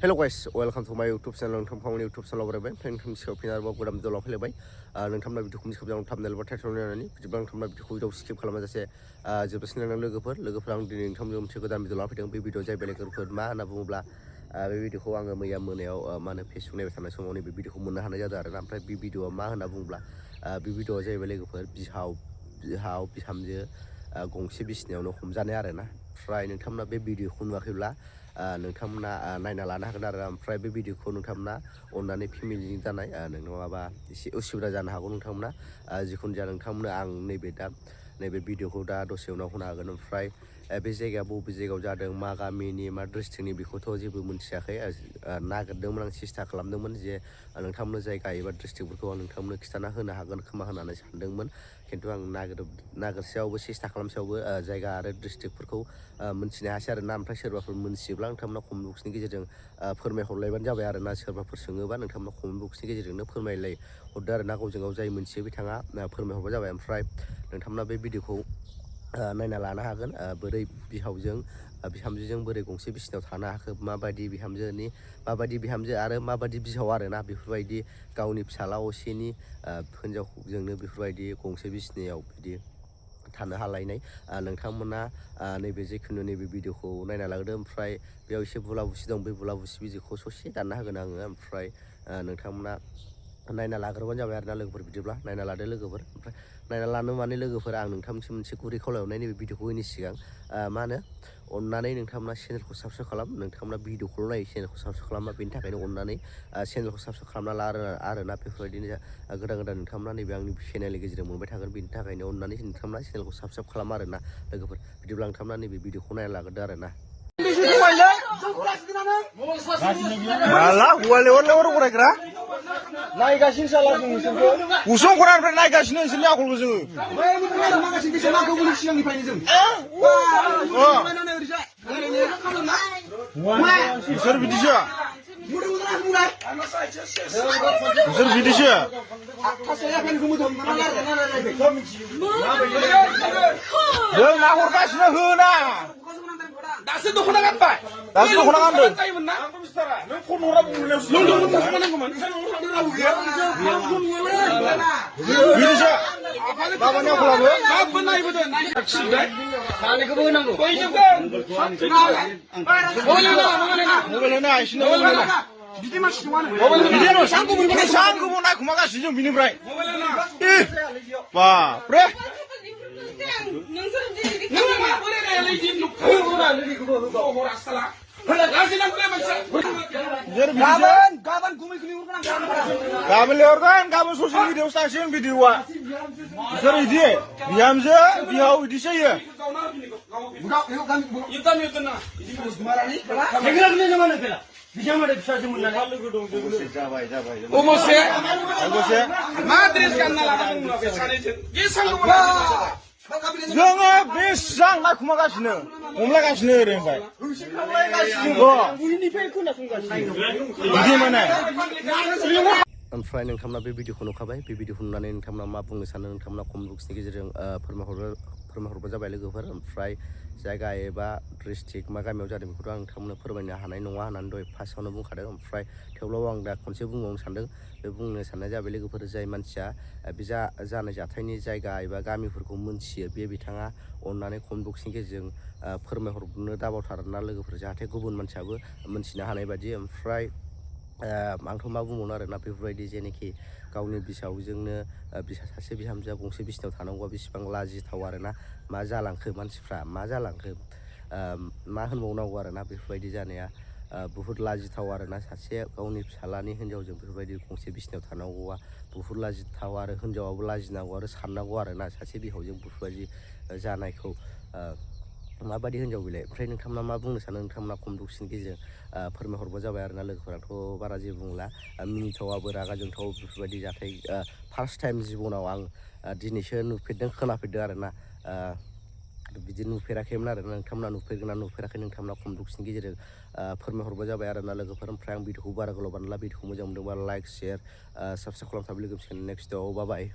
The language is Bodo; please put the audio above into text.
Hello guys, welcome to my YouTube channel. नोंथांनि YouTube channel बराबर नोंथांनि सिगाङाव फिन आरोबाव गोदान भिडिअ लाफैलायबाय नोंथांमोना भिडिअखौ मिस खालामनानै थाबनेल बा टाइटल नायनानै बिदिब्ला नोंथांमोना भिडिअखौ स्किप खालामाजासे जोबजासिम नायनानै लोगोफोर आं दिनै नोंथांमोनजों मोनसे गोदान भिडिअ लाफैदों बे भिडिअ जाहैबाय लोगोफोर मा होनना बुङोब्ला बे भिडिअखौ आङो मैया मोनायाव मा होनो फेसबुक नायबाय थानाय समाव नैबे भिडिअखौ मोननो हानाय जादों आरोना ओमफ्राय बे भिडिअआ मा होनना बुङोब्ला बे भिडिअआ जाहैबाय लोगोफोर बिहाव बिहामजो गंसे बिसिनायावनो हमजानाय आरोना ओमफ्राय नोंथांमोना बे भिडिअखौ नुवाखैब्ला नोंथांमोना नायना लानो हागोन आरो ओमफ्राय बे भिडिअखौ नोंथांमोना अननानै फेमिलिजों जानाय नङाबा एसे उसुबिदा जानो हागौ नोंथांमोना जिखुनु जाया नोंथांमोना आं नैबे भिडिअखौ दा दसे उनाव होनो हागोन ओमफ्राय बे जायगाया बबे जायगायाव जादों मा गामिनि मा डिस्ट्रिक्टनि बेखौथ' जेबो मोनथियाखै नागिरदोंमोन आं सेस्था खालामदोंमोन जे नोंथांमोननो जायगा एबा डिस्ट्रिक्टफोरखौ आं नोंथांमोननो खिन्थाना होनो हागोन खोमा होननानै सानदोंमोन खिन्थु आं नागिरसेयावबो सेस्था खालामसेयावबो जायगा आरो डिस्ट्रिक्टफोरखौ मोनथिनो हायासै आरोना ओमफ्राय सोरबाफोर मोनथियोब्ला नोंथांमोना कमेन्ट बक्सनि गेजेरजों फोरमायहरलायबानो जाबाय आरोना सोरबाफोर सोङोबा नोंथांमोना कमेन्ट बक्सनि गेजेरजोंनो हरदो आरोना गावजों गाव जाय मोनथियो बिथाङा फोरमायहरबा जाबाय ओमफ्राय नोंथांमोना बे भिडिअखौ नायना लानो हागोन बोरै बिहामजोजों बोरै गंसे बिसिनायाव थानो हाखो माबायदि बिहामजो आरो माबायदि बिहाव आरोना बेफोरबायदि गावनि फिसाला असेनि हिनजावजोंनो बेफोरबायदि गंसे बिसिनायाव बिदि थानो हालायनाय नोंथांमोना नैबे जिखुनु नैबे भिडिअखौ नायना लाग्रोदो ओमफ्राय बेयाव एसे बुलाबुसि दं बे बुलाबुसि भिडिअखौ ससे दानना होगोन आङो ओमफ्राय नोंथांमोना नायना लाग्रोबानो जाबाय आरोना लोगोफोर बिदिब्ला नायना लादो लोगोफोर ओमफ्राय नायना लानो माने लोगोफोर आं नोंथांमोनसिम मोनसे गुरै खावलायहरनाय नैबे भिडिअखौ होयैनि सिगां मा होनो अननानै नोंथांमोना चेनेलखौ साबस्क्राइब खालाम नोंथांमोना भिडिअखौल' नायो चेनेलखौ साबस्क्राइब खालामा बेनि थाखायनो अननानै चेनेलखौ साबस्क्राइब खालामना ला आरोना बेफोरबायदिनो गोदान नोंथांमोना नैबे आंनि चेनेलनि गेजेरजों मोनबाय थागोन बेनि थाखायनो अननानै नोंथांमोना चेनेलखौ साबस्क्राइब खालाम आरोना लोगोफोर बिदिब्ला नोंथांमोना नैबे भिडिअखौ नायना लाग्रोदो आरोना नायगासिनो साला जों नोंसोरखौ उसुं खनानिफ्राय नायगासिनो नोंसोरनि आखलखौ जोङो बिसोर बिदिसो जों नाहरगासिनो होना दासो दख'ना गानबाय दासो दख'ना गानदों नों फन हरा बिदिसो माबानि आखलाबो सानैखौबो होनांगौ मबाइल होना एसेनो बिदि मानसि नङा सानखौबो नायखुमागासिनो जों बिनिफ्राय बाप्रे गाबोन लिहरगोन गाबोन ससियेल मिडियाआवसो थांसिगोन भिडिअआ बिसोर बिदि बिहामजो बिहाव बिदिसो जोङो बेसेबां नायखुमागासिनो हमलागासिनो ओरैनिफ्राय बिदि माने ओमफ्राय नोंथांमोना बे भिडिअखौ नुखाबाय बे भिडिअखौ नुनानै नोंथांमोना मा बुंनो सानो नोंथांमोना कमेन्ट बक्सनि गेजेरजों फोरमायहरबा जाबाय लोगोफोर ओमफ्राय जायगा एबा डिस्ट्रिक्ट मा गामियाव जादों बेखौथ' आं नोंथांमोननो फोरमायनो हानाय नङा होननानै दहाय फार्स्टआवनो बुंखादों ओमफ्राय थेवब्लाबो आं दा खनसे बुंबावनो सानदों बे बुंनो साननाय जाबाय लोगोफोर जाय मानसिया बे जानाय जाथायनि जायगा एबा गामिफोरखौ मोनथियो बिथाङा अननानै कमेन्ट बक्सनि गेजेरजों फोरमायहरनो दाबावथारोना लोगोफोर जाहाथे गुबुन मानसियाबो मोनथिनो हानाय बायदि ओमफ्राय आंथ' मा बुंबावनो आरोना बेफोरबायदि जेनोखि गावनि बिसावजोंनो सासे बिहामजोआ गंसे बिसिनायाव थानांगौआ बेसेबां लाजिथाव आरोना मा जालांखो मानसिफ्रा मा जालांखो मा होनबावनांगौ आरोना बेफोरबायदि जानाया बुहुत लाजिथाव आरोना सासे गावनि फिसालानि हिनजावजों बेफोरबायदि गंसे बिसिनायाव थानांगौआ बुहुत लाजिथाव आरो हिनजावाबो लाजिनांगौ आरो साननांगौ आरोना सासे बिहावजों बेफोरबायदि जानायखौ माबायदि हिनजाव बिलाय ओमफ्राय नोंथांमोना मा बुंनो सानो नोंथांमोना कमेन्ट बक्सनि गेजेरजों फोरमायहरबा जाबाय आरोना लोगोफोराथ' बारा जेबो बुंला मिनिथावाबो रागा जोंथाव बेफोरबायदि जाथाय फार्स्ट टाइम जिबनाव आं दिनैसो नुफेरदों खोनाफेरदों आरोना बिदि नुफेराखैमोन आरोना नोंथांमोना नुफेरगोना नुफेराखै नोंथांमोना कमेन्ट बक्सनि गेजेरजों फोरमायहरबा जाबाय आरोना लोगोफोर ओमफ्राय आं भिडिअखौ बारा गोलाव बानायला भिडिअखौ मोजां मोनदोंबा लाइक शेयार साबस्क्राइब खालामथाब लोगोसे नेक्स्टआव बाय